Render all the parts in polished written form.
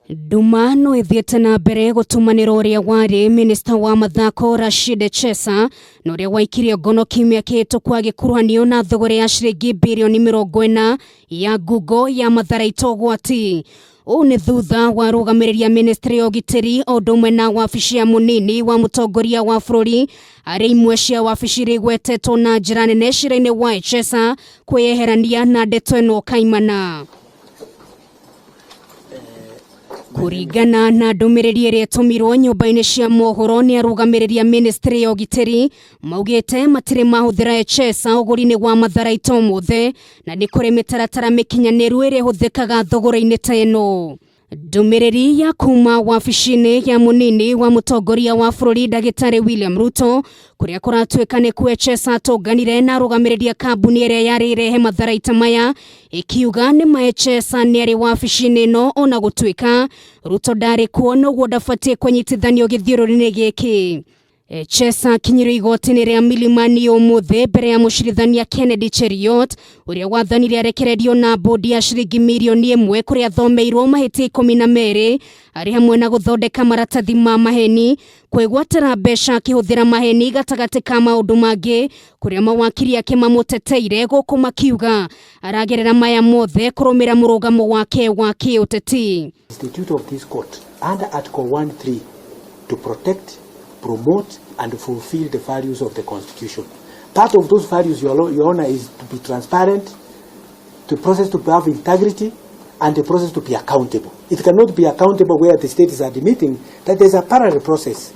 Nduma no ĩthiĩte na mbere gũtũmanĩra ũrĩa warĩ minista wa mathako Rashid Echesa na ũrĩa waikirie ngono kiumia kĩhĩtũku agĩkuruhanio na thogora ya ciringi birioni 40 ya ngungo ya matharaita ũgwati. Ũũ nĩ thutha wa arũgamĩrĩri a ministry ya ũgitĩri o ũndũ ũmwe na wabici ya mũnini wa mũtongoria wa bũrũri arĩ imwe cia wabici iria igwetetwo na njĩra nene cira-inĩ wa Echesa kwĩyeherania na ndeto ĩno kaimana. Kũringana na ndũmĩrĩri ĩrĩa ĩtũmirwo nyũmba-inĩ cia mohoro nĩ arũgamĩrĩri a ministry ya ũgitĩri maugĩte matirĩ mahũthĩra Echesa ũgũri-inĩ wa matharaita ũmũthĩ na nĩ kũrĩ mĩtaratara mĩkinyanĩru ĩrĩa ĩhũthĩkaga thogora-inĩ ta ĩno. Ndũmĩrĩri ya kuma wabici-inĩ ya mũnini wa mũtongoria wa bũrũri ndagĩtarĩ William Ruto kũrĩa kũratuĩka nĩ kuo Echesa atũnganire na arũgamĩrĩri a kambuni ĩrĩa yarĩ ĩrehe matharaita maya ĩkiuga nĩ ma Echesa nĩ arĩ wabici-inĩ ĩno ona gũtuĩka Ruto ndarĩ kuo noguo ndabatiĩ kũnyitithanio gĩthiũrũrĩ-inĩ gĩkĩ. Echesa akinyire igoti-inĩ rĩa Milimani ũmũthĩ mbere ya mũcirithania Kennedy Cheruiyot ũrĩa wathanire arekererio na bũndi ya ciringi mirioni 1 kũrĩa athomeirwo mahĩtia 12 arĩ hamwe na gũthondeka maratathi ma maheni, kwĩgwatĩra mbeca akĩhũthĩra maheni gatagatĩ ka maũndũ mangĩ kũrĩa mawakiri ake mamũteteire gũkũ makiuga aragerera maya mothe kũrũmĩra mũrũgamo wake wa kĩũteti. Institute of this court under Article 1.3 to protect, promote and fulfill the values of the Constitution. Part of those values, Your Honor, is to be transparent, the process to have integrity, and the process to be accountable. It cannot be accountable where the state is admitting that there's a parallel process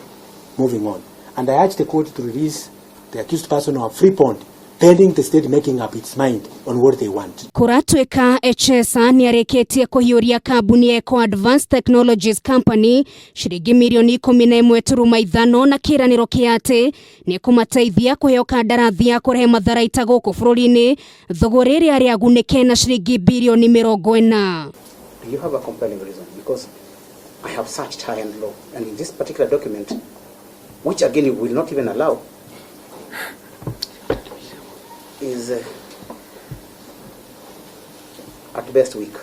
moving on. And I urge the court to release the accused person on free bond, pending the state making up its mind on what they want. Kũratuĩka Echesa nĩ arĩkĩtie kũhiũria kambuni ya Eco Advanced Technologies Company ciringi mirioni 11.5 na kĩĩranĩro kĩa atĩ nĩ kũmateithia kũheo kandarathi ya kũrehe matharaita gũkũ bũrũri-inĩ thogora ĩrĩa arĩ agunĩke na ciringi birioni 40. Do you have a compelling reason? Because I have searched high and low, and in this particular document, which again you will not even allow, is at best weak.